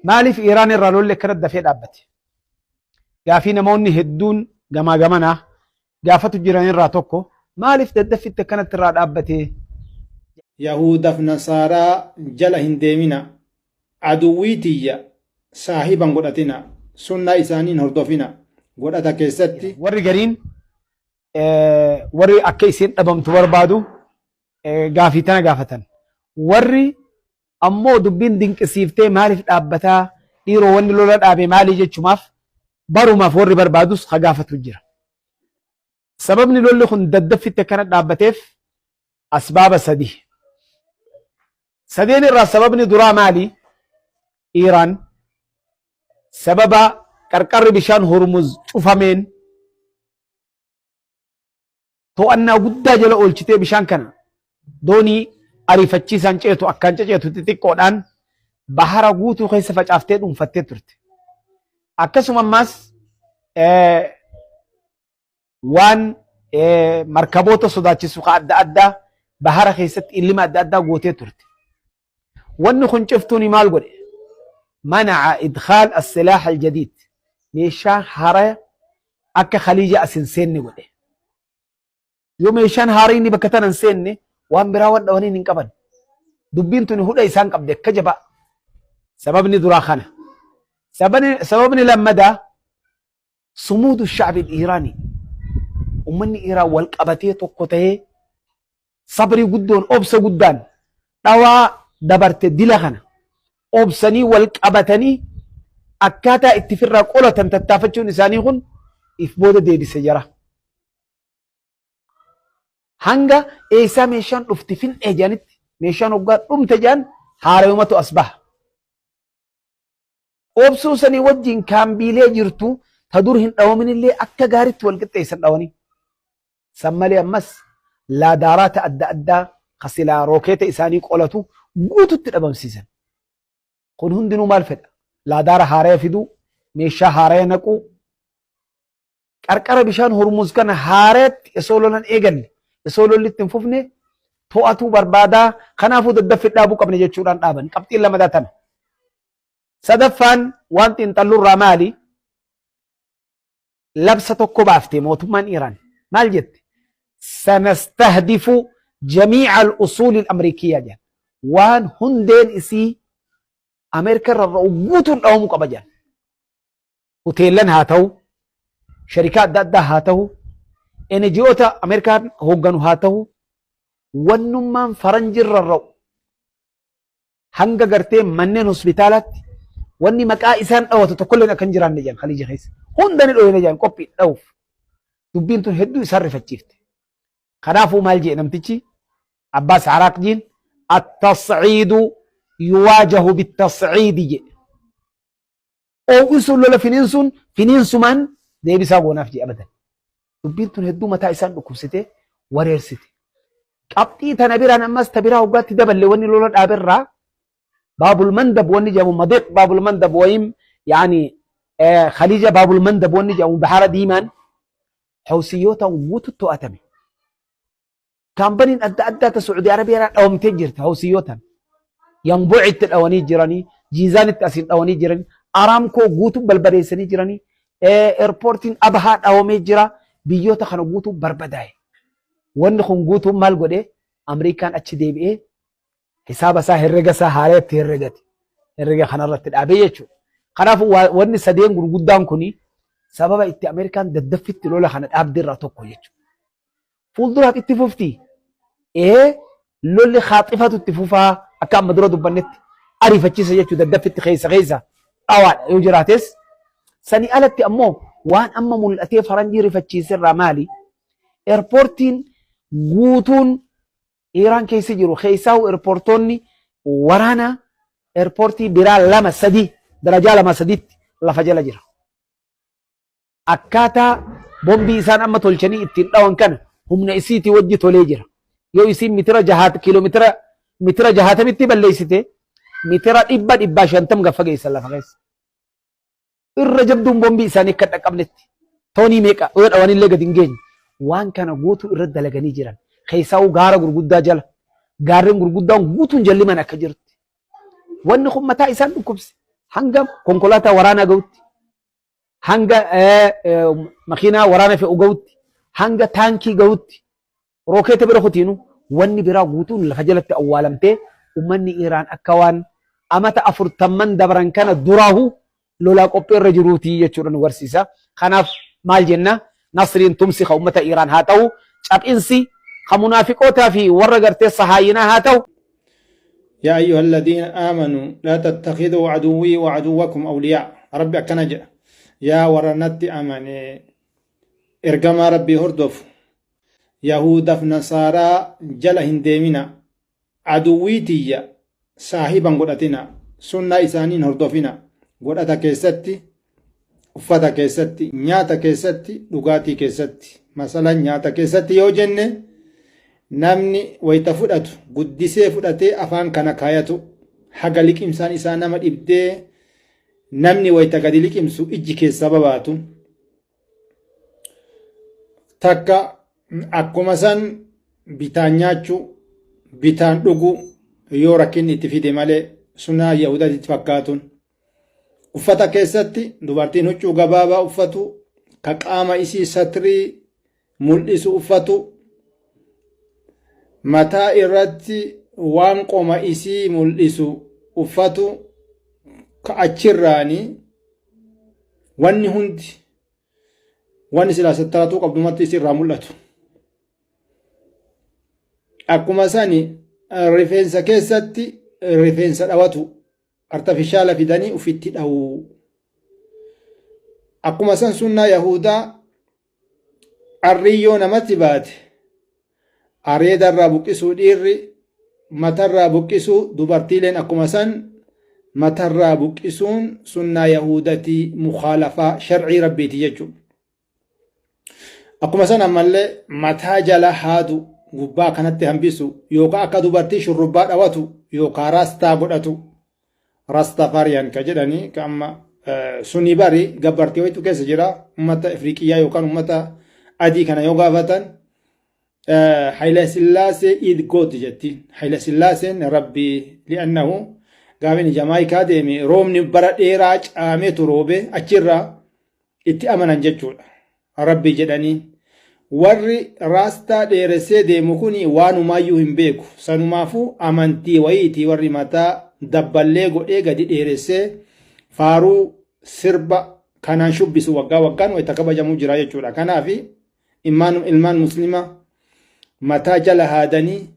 Maaliif Iiraan irraa lolli akkana dafee dhaabbate? Gaafii namoonni hedduun gamaa gamanaa gaafatu jiran irraa tokko maaliif daddaffitti akkanatti irraa dhaabbate? Yahuudaf Nasaaraa jala hin deemina. Aduwwii tiyya saahiba hin godhatina. Sunnaa isaanii hin hordofina. Godhata keessatti. Warri gariin warri akka isiin dhabamtu barbaadu gaafii tana gaafatan. Warri ammoo dubbiin dinqisiiftee maaliif dhaabbataa dhiiroo wanni lola dhaabe maalii jechumaaf barumaaf warri barbaadus ka gaafatu jira. Sababni lolli kun daddaffitti akkana dhaabbateef asbaaba sadi. Sadeen irraa sababni duraa maali? Iiraan sababa qarqarri bishaan Hormuz cufameen to'annaa guddaa jala oolchitee bishaan kana doonii ariifachiisaan ceetu akkaan ceceetu xixiqqoodhaan bahara guutuu keessa facaaftee dhuunfattee turte. Akkasuma ammaas waan markaboota sodaachisu ka adda addaa bahara keessatti illima adda addaa gootee turte. Wanni kun ciftuuni maal godhe? Mana'a idkhaal as-silaah al-jadiid. Meeshaa haaraya akka khaliija as hin seenne godhe. Yoo meeshaan haarayni bakka tana hin seenne waan biraa waan dhawaniin hin qaban. Dubbiin tuni hudha isaan qabde akka jabaa. Sababni duraa kana. Sababni lammadaa sumuudu shacbi Iiraanii. Ummanni Iiraan wal qabatee tokko ta'ee sabrii guddoon obsa guddaan dhawaa dabarte dila kana obsanii wal qabatanii akkaataa itti firraa qolatan tattaafachuun isaanii kun if booda deebise jara. Hanga eessaa meeshaan dhufti fin'ee jedhanitti meeshaan hoggaa dhumte jedhan haarayumatu as baha. Obsuu sanii wajjin kaambiilee jirtu ta dur hin dhawaminillee akka gaaritti wal qixxeessan dhawanii. San malee ammas laadaaraata adda addaa ka silaa rookeeta isaanii qolatu guututti dhabamsiisan. Kun hundinuu maal fedha? Laadaara haaraya fiduu, meeshaa haaraya naquu, qarqara bishaan Hormuz kana haarayatti osoo lolan eegalle, osoo lolli itti hin fufne to'atuu barbaadaa. Kanaafuu daddaffi dhaabuu qabna jechuudhaan dhaaban. Qabxiin lamadaa tana. Sadaffaan waan xiinxallurraa maali? Labsa tokko baafte mootummaan Iiraan. Maal jette? Sanastahdifu jamiica al-usuuli al-amriikiyyaa jedhan. Waan hundeen isii Ameerika irra ra'u guutuun dhawamuu qaba jedhan. Hoteellan haa ta'u, sharikaa adda addaa haa ta'u, NGOta Ameerikaan hoogganu haa ta'u, wannummaan faranjii irra ra'u hanga gartee manneen hospitaalaatti wanni maqaa isaan dhawatu tokkolleen akka hin jiraanne jedhan Khaliija keessa. Hunda ni dhoyina jedhan qophii dhawuuf. Dubbiin tun hedduu isaan rifachiifte. Kanaafuu maal jedhe namtichi Abbaas Araaqjiin at-tasciidu yuwaajahu bit-tasciidi jedhe. Oowwisuun lola finiinsuun finiinsumaan deebisaa goonaaf jedhe abadan. Dubbiin tun hedduu mataa isaan dhukkubsite wareersite. Qabxii tana biraan ammas ta biraa hoggaatti daballe wanni lola dhaaberraa Baabul Mandab wanni jedhamu Madiq Baabul Mandab wayim yaani Khaliija Baabul Mandab wanni jedhamu Bahara Diimaan Hawsiyyootaan guutu to'atame. Kaampaniin adda addaa ta Su'uudii Arabiyaa dhawamtee jirti Hawsiyyootaan. Yanbuucitti dhawanii jiranii, Jiizaanitti asiin dhawanii jiranii, Araamkoo guutuu balbadeessanii jiranii, eerpoortiin Abahaa dhawamee jira, biyyoota kana guutuu barbadaa'e. Wanni kun guutuun maal godhe? Amriikaan achi deebi'ee hisaaba isaa herrega isaa haareetti herregate. Herrega kanarratti dhaabee jechuudha. Kanaafuu wanni sadeen gurguddaan kuni sababa itti Ameerikaan daddaffitti lola kana dhaabde irraa tokko jechuudha. Fuulduraaf itti fufti. Ee lolli haaxifatu itti fufaa akka amma dura dubbannetti ariifachiisa jechuudha daddaffitti keessa keessa dhawaadha yoo jiraates. Sanii alatti ammoo waan amma mul'atee faranjii rifachiiserraa maali? Eerpoortiin guutuun Iiraan keessa jiru keessaa'u eerpoortoonni waraanaa eerpoortii biraa lama sadii darajaa lama sadiitti lafa jala jira. Akkaataa bombii isaan amma tolchanii ittiin dhawan kana humna isiitii wajji tolee jira. Yoo isiin mitira jahaat kiiloomitira mitira jahaatamitti balleessite mitira dhibba dhibbaa shantam gad fageessan lafa keessa. Irra jabduun bombii isaanii akka dhaqqabnetti toonii meeqa yoo dhawanillee gad hin geenye. Waan kana guutuu irra dalaganii jiran. Keessaa'uu gaara gurguddaa jala gaarreen gurguddaan guutuun jalliman akka jirti. Wanni kun mataa isaan dhukkubse. Hanga konkolaataa waraanaa gahutti, hanga makiinaa waraana fe'u gahutti, hanga taankii gahutti, rookeeta bira kutiinu wanni biraa guutuun lafa jalatti awwaalamtee ummanni Iraan akka waan amata afurtamman dabran kana duraahu lolaa qophii irra jiruuti jechuudha nu barsiisa. Kanaaf maal jenna? Nasriin tumsi ka ummata Iraan haa ta'u, caphinsi ka munaafiqootaa fi warra gartee sahaayinaa haa ta'u. يا أيها الذين آمنوا لا تتخذوا عدوي وعدوكم أولياء. ربي أكنا جاء يا ورنت أمني إرجما ربي هردف يهود في نصارى جل هندمنا عدويتي صاحبا قدتنا سنة إسانين هردفنا godhata keessatti, uffata keessatti, nyaata keessatti, dhugaatii keessatti. Masalan nyaata keessatti yoo jenne, namni wayita fudhatu guddisee fudhatee afaan kana kaayatu, haga liqimsaan isaa nama dhibdee, namni wayita gadi liqimsu ijji keessa babaatu takka. Akkuma san bitaan nyaachuu, bitaan dhuguu yoo rakkinni itti fide malee, sunaa Yahudaatti fakkaatuun. Uffata keessatti dubartiin huccuu gabaabaa uffatu, ka qaama isii satrii mul'isu uffatu, mataa irratti waan qoma isii mul'isu uffatu, ka achirraani wanni hundi wanni silaa sattaratuu qabdumatti isirraa mul'atu. Akkuma sani rifeensa keessatti rifeensa dhawatu, artifishaala fidanii ufitti dhawuu. Akkuma san sunnaa Yahudaa, arriyyoo namatti baate areedarraa buqqisuu dhiirri, matarraa buqqisuu dubartiileen, akkuma san matarraa buqqisuun sunnaa Yahudatii, mukaalafaa sharcii Rabbiiti jechuudha. Akkuma san ammallee mataa jala haadu, gubbaa kanatti hambisu, yookaan akka dubartii shurrubbaa dhawatu, yookaan rastaa godhatu, Rastafariyan ka jedhanii ka amma suni bari gabbartii wayitu keessa jira. Ummata Afriiqiyyaa yookaan ummata adii kana yoo gaafatan, Haile Sillaasee is God jetti. Haile Sillaaseen Rabbi, li'annahu gaafini Jamaayikaa deeme roobni bara dheeraa caameetu roobe, achirraa itti amanan jechuudha. Rabbi jedhanii. Warri raastaa dheeressee deemu kun waanumaayyuu hin beeku. Sanumaafuu amantii wayiiti, warri mataa dabballee godhee gadi dheeressee faaruu sirba kanaan shubbisu waggaa waggaan wayita kabajamuu jira jechuudha. Kanaaf ilmaan muslimaa mataa jala haadanii,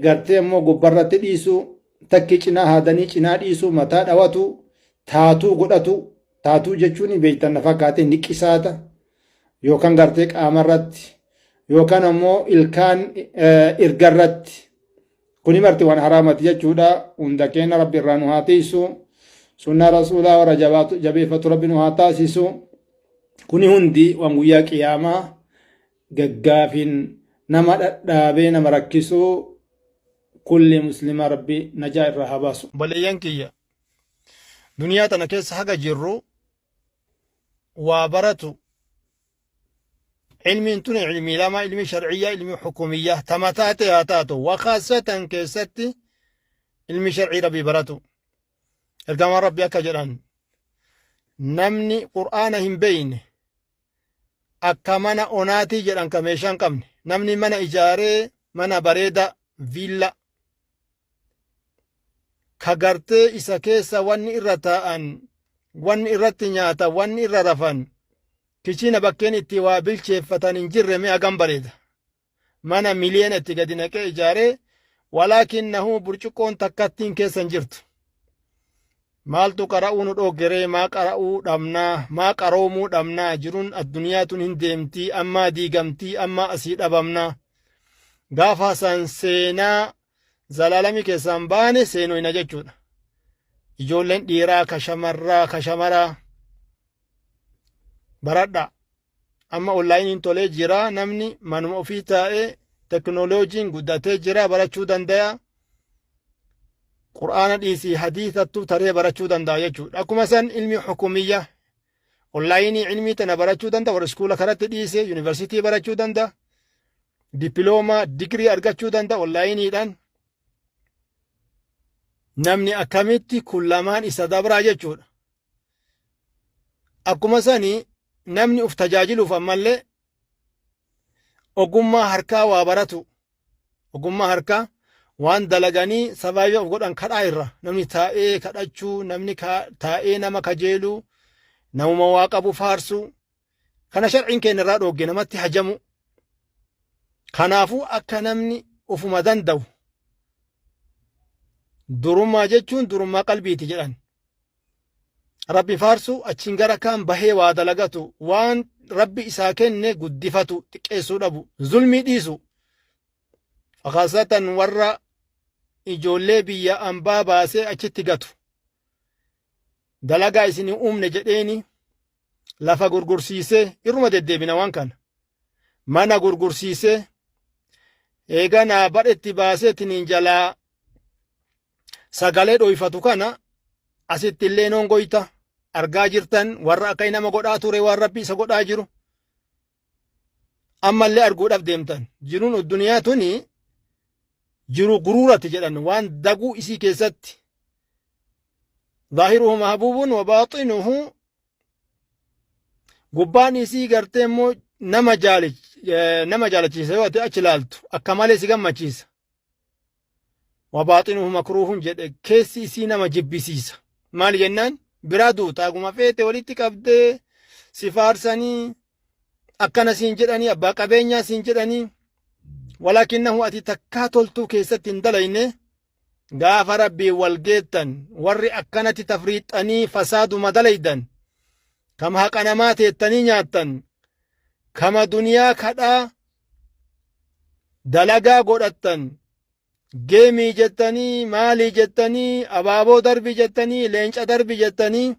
gartee immoo gubbarratti dhiisuu, takki cinaa haadanii cinaa dhiisuu, mataa dhawatu, taatuu godhatu. Taatuu jechuun beektan na fakkaate, niqisaata yookaan gartee qaamarratti yookaan ammoo ilkaan irgarratti, kuni marti waan haraamati jechuudha. Hunda keenya Rabbi irraa nu haa tiisu. Sunnaa Rasuulaa warra jabeeffatu Rabbi nu haa taasisu. Kuni hundi waan guyyaa qiyaamaa gaggaafin nama dhadhaabee nama rakkisuu, kulli muslima Rabbi najaa irraa haa baasu. Obboleeyyan kiyya, duniyaa tana keessa haga jirru waa baratu. Ilmiin tun ilmii lama, ilmii sharciyyaa, ilmii hukumiyyaa, tama taate haa taatu, wakaasatan keessatti ilmi sharcii Rabbii baratu. Ergamaan Rabbii akka jedhan, namni Qur'aana hin beeyne akka mana onaatii jedhan, ka meeshaa hin qabne. Namni mana ijaaree, mana bareeda, viilla, ka gartee isa keessa wanni irra taa'an, wanni irratti nyaatan, wanni irra rafan, kichina bakkeen itti waa bilcheeffatan hin jirre, mee hagam bareeda? Mana miliyoona itti gadi naqee ijaaree, walaakinnahu burcuqqoon takkattiin keessa hin jirtu. Maaltu qara'uu nu dhooggeree? Maa qara'uu dhabnaa? Maa qaroomuu dhabnaa? Jiruun addunyaa tun hin deemtii, ammaa diigamtii, ammaa asii dhabamnaa. Gaafa san seenaa zalaalamii keessaan baane seenoyna jechuudha. Ijoolleen dhiiraa ka shamarraa ka shamaraa baradhaa. Amma onlaayiniin tolee jira, namni manuma ofii taa'ee teknooloojiin guddatee jira, barachuu danda'a. Qur'aana dhiisii hadiisattu taree barachuu danda'a jechuudha. Akkuma san ilmi hukumiyya onlaayinii ilmii tana barachuu danda'a, warra iskuula karatti dhiise yuunivarsiitii barachuu danda'a. Dippiloomaa, digirii argachuu danda'a onlaayiniidhaan. Namni akkamitti kun lamaan isa dabraa jechuudha. Akkuma sani namni uf tajaajiluuf ammallee ogummaa harkaa waa baratu. Ogummaa harkaa waan dalaganii survive of godhan kadhaa irra namni taa'ee kadhachuu, namni taa'ee nama kajeeluu, namuma waa qabu faarsuu kana sharciin keenya irraa dhoogge namatti hajamu. Kanaafuu akka namni ufuma danda'u durummaa jechuun durummaa qalbiiti jedhan. Rabbi faarsu achiin gara kaan bahee waa dalagatu waan Rabbi isaa kenne guddifatu xiqqeessuu dhabu zulmii dhiisu. Khaasatan warra ijoollee biyya ambaa baasee achitti gatu. Dalagaa isin hin uumne jedheeni lafa gurgursiisee irruma deddeebina waan kana. Mana gurgursiisee eeganaa badhetti baasee tiniin jalaa sagalee dhoyfatu kana asitti illee noon goyta argaa jirtan warra akka nama godhaa ture waan Rabbi isa godhaa jiru. Ammallee arguudhaaf deemtan. Jiruun addunyaa tuni jiru guruurati jedhan waan daguu isii keessatti. Zaahiruhu mahbuubun wa baaxinuhu gubbaan isii gartee immoo nama nama jaalachiisa yoo ati achi ilaaltu akka malee si gammachiisa. Wa baaxinuhu makruuhun jedhe keessi isii nama jibbisiisa. Maali jennaan biraa duuta aguma feete walitti qabdee si faarsanii akkana siin jedhanii abbaa qabeenyaa siin jedhanii walaakinnahu ati takkaa toltuu keessatti hin dalayne gaafa rabbiin wal geettan warri akkanatti tafriixxanii fasaaduma dalaydan kama haqa namaa teettanii nyaattan kama duniyaa kadhaa dalagaa godhattan geemii jettanii maalii jettanii abaaboo darbi jettanii leenca darbi jettanii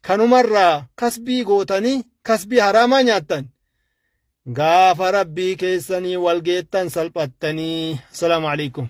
kanumarraa kasbii gootanii kasbii haraamaa nyaattan gaafa rabbii keessanii wal geettan salphattanii. Assalaamu alaikum.